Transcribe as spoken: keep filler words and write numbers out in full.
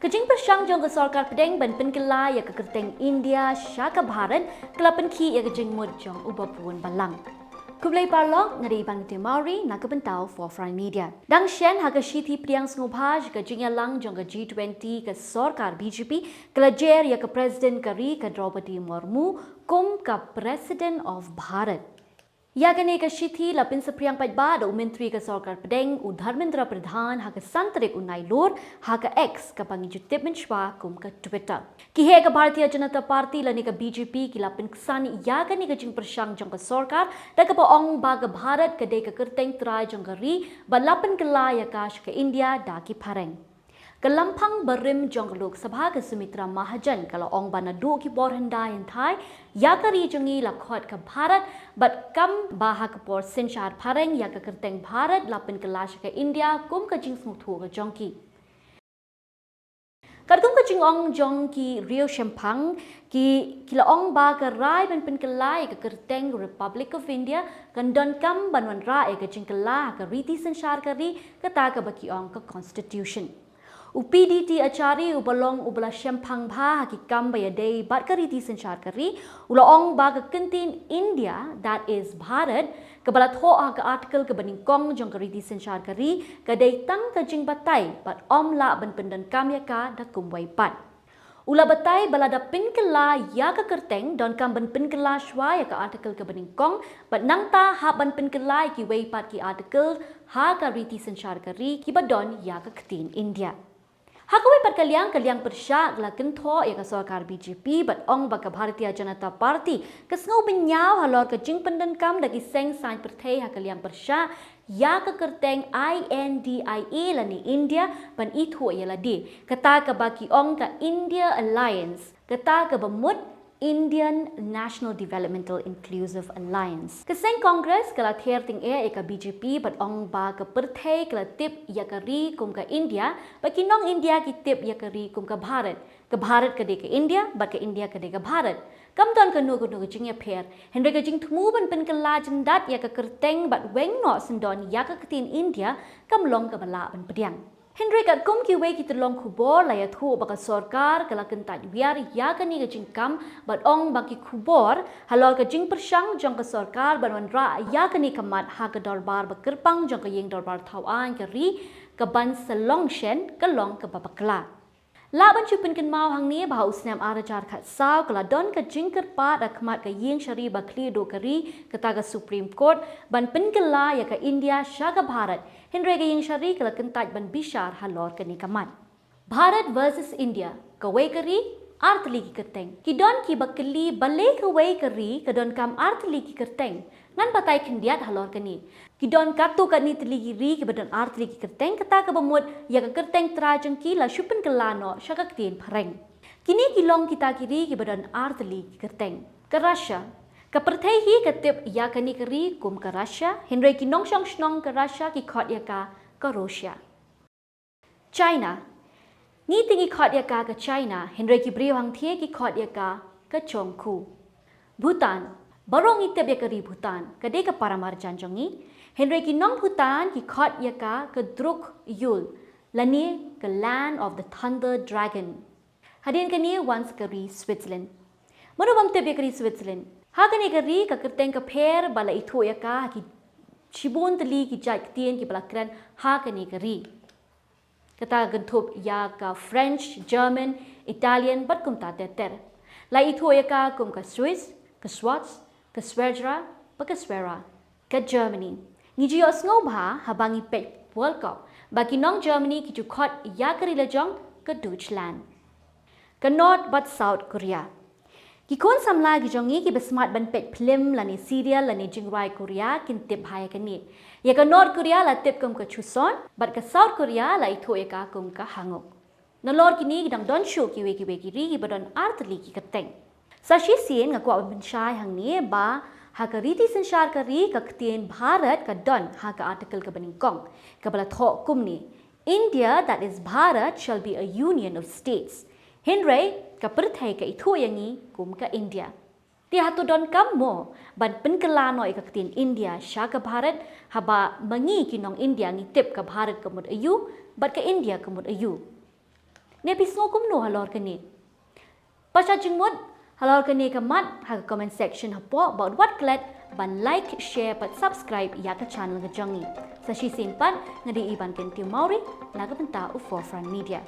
Ka jingpyrshang jong ka sorkar pdeng ban pynkylla ïa ka kyrteng India sha ka Bharat ka la pynkhih ïa ka jingmut jong u babun balang. Khublei paralok, nga dei Iban Mawrie na ka bynta u Forefront Media. Dang shen ha ka shithi pdiang sngewbha sha ka jingïalang jong ka G twenty, ka sorkar B J P ka la jer ïa ka President ka ri ka Droupadi Murmu kum ka President of Bharat. Ïa kane ka shithi la pynsaphriang paidbah da u Myntri ka sorkar pdeng u Dharmendra Pradhan ha ka san tarik u Nailur ha ka X, kaba ngi ju tip mynshwa kum ka Twitter. Ki heh ka Bharatiya Janata Party lane ka B J P ki la pynksan ïa kane ka jingpyrshang jong ka sorkar da kaba ong ba ka Bharat ka dei ka kyrteng trai jong ka ri bad la pynkylla ïa ka sha ka India da ki phareng. Ka lamphang barim jong ka Lok Sabha ka Sumitra Mahajan ka la ong ba naduh ki por hyndai hynthai ïa ka ri jong ngi la khot ka Bharat bad kam ba ha ka por synshar phareng ïa ka kyrteng Bharat la pynkylla sha ka India kum ka jingsngewthuh ka jong ki. Katkum ka jingong jong ki riewshemphang, ki, ki la ong ba ka rai ban pynkylla ïa ka kyrteng Republic of India kan donkam ban wanrah ïa ka jingkylla ha ka riti synshar ka ri, kata kaba ki ong ka Constitution. U P D T Achari, uba long uba la shemphang bha ha ki kam ba ïadei bad ka riti synshar ka ri, u la ong ba ka kyntien India, that is Bharat, kaba la thoh ha ka article kaba nyngkong jong ka riti synshar ka ri, ka dei tang ka jingbatai bad ym lah ban pyndonkam ïa ka da kumwei pat. U la batai ba lada pynkylla ïa ka kyrteng, donkam ban pynkylla shuwa ïa ka article kaba nyngkong bad nangta hap ban pynkylla ïa kiwei pat ki article ha ka riti synshar ka ri kiba don ïa ka ktien India. Ha kawei pat ka liang, ka liang pyrshah ka la kynthoh ïa ka sorkar B J P bad ong ba ka Bharatiya Janata Party ka sngew bynñiaw halor ka jingpyndonkam da ki seng saiñ pyrthei ha ka liang pyrshah ïa ka kyrteng I N D I A lane India ban ithuh ïa lade, kata kaba ki ong ka India Alliance, kata kaba mut Indian National Developmental Inclusive Alliance. Ka seng Congress ka la ther tyngeh ïa ka B J P bad ong ba ka pyrthei ka la tip ïa ka ri kum ka India, bad ki nong India ki tip ïa ka ri kum ka Bharat. Ka Bharat ka dei ka India bad ka India ka dei ka Bharat. Kam don kano kano ka jingïapher. Hynrei ka jingthmu ban pynkylla jyndat ïa ka kyrteng bad weng noh syndon ïa ka ktien India kam long kaba lah ban pdiang. Hynrei katkum kiwei ki tyllong khubor la ïathuh ba ka sorkar ka la kyntait wiar ïa kane ka jingkam bad ong ba ki khubor halor ka jingpyrshang jong ka sorkar ban wanrah ïa kane ka mat ha ka dorbar ba kyrpang jong ka ïing dorbar thaw aiñ ka ri ka ban sa long shen ka long kaba bakla. Lah ban shu pynkynmaw hangne ba ha u snem ar hajar khatsaw ka la don ka jingkyrpad ha khmat ka ïing shari ba khlieh duh ka ri, kata ka Supreme Court, ban pynkylla ïa ka India sha ka Bharat. Hynrei ka ïing shari ka la kyntait ban bishar halor kane ka mat. Bharat versus India, kawei ka ri, ar tylli ki kyrteng. Ki don kiba kylli balei kawei ka ri ka donkam ar tylli ki kyrteng. Ngan batai khyndiat halor kane. Ki don katto katne tylli ki ri kiba don ar tylli ki kyrteng, kata kaba mut ïa ka kyrteng trai jong ki la shu pynkylla noh sha ka ktien phareng. Kine ki long kita ki ri kiba don ar tylli ki kyrteng. Ka Russia. Ka pyrthei hi ka tip ïa kane ka ri kum ka Russia, hynrei ki nongshong shnong ka Russia ki khot ïa ka ka Russia. China. Ngi te ngi khot ïa ka ka China, hynrei ki briew hangthie ki khot ïa ka ka Chongku. Bhutan. Baroh ngi tip ïa ka ri Bhutan, ka dei ka paramarjan jong ngi. Hynrei ki nong Bhutan ki khot ïa ka ka Druk Yul, lane ka Land of the Thunder Dragon. Hadien kane wan sa ka ri Switzerland. Mano bym tip ïa ka ri Switzerland? Ha kane ka ri ka kyrteng ka pher bad la ithuh ïa ka ha ki shibun tylli ki jait ktien kiba la kren ha kane ka ri. Kata ka kynthup ïa ka French, German, Italian bad kumta ter ter. La ithuh ïa ka kum ka Swiss, ka Schwarz, ka Schwedra bad ka Schwera. Ka Germany. Ngi ju ïohsngew bha haba ngi peit World Cup ba ki nong Germany ki ju khot ïa ka ri la jong ka Deutschland. Ka North bad South Korea. Ki khun samla ki jong ngi kiba smat ban peit phlim lane serial lane jingrwai Korea kin tip bha ïa kane. Ïa ka North Korea la tip kum ka Chuseon bad ka South Korea la ithuh ïa ka kum ka Hanok. Nalor kine ki dang don shuh kiwei kiwei ki ri kiba don ar tylli ki kyrteng. Sa shisien nga kwah ban pynshai hangne ba ha ka riti synshar ka ri ka ktien Bharat ka don ha ka article kaba nyngkong, kaba la thoh kumne: India, that is Bharat, shall be a union of states. Hynrei ka pyrthei ka ithuh ïa ngi kum ka India. Te hato donkam mo ban pynkylla noh ïa ka ktien India sha ka Bharat, haba ma ngi ki nong India ngi tip ka Bharat ka mut aiu bad ka India ka mut aiu? Ne phi sngew kumno halor kane? Pyrshah jingmut halor kane ka mat ha ka comment section hapoh bad wat klet ban like, share bad subscribe ïa ka channel ka jong ngi. Sa shisien pat nga dei i Banken Tiew Mawrie na ka bynta u Forefront Media.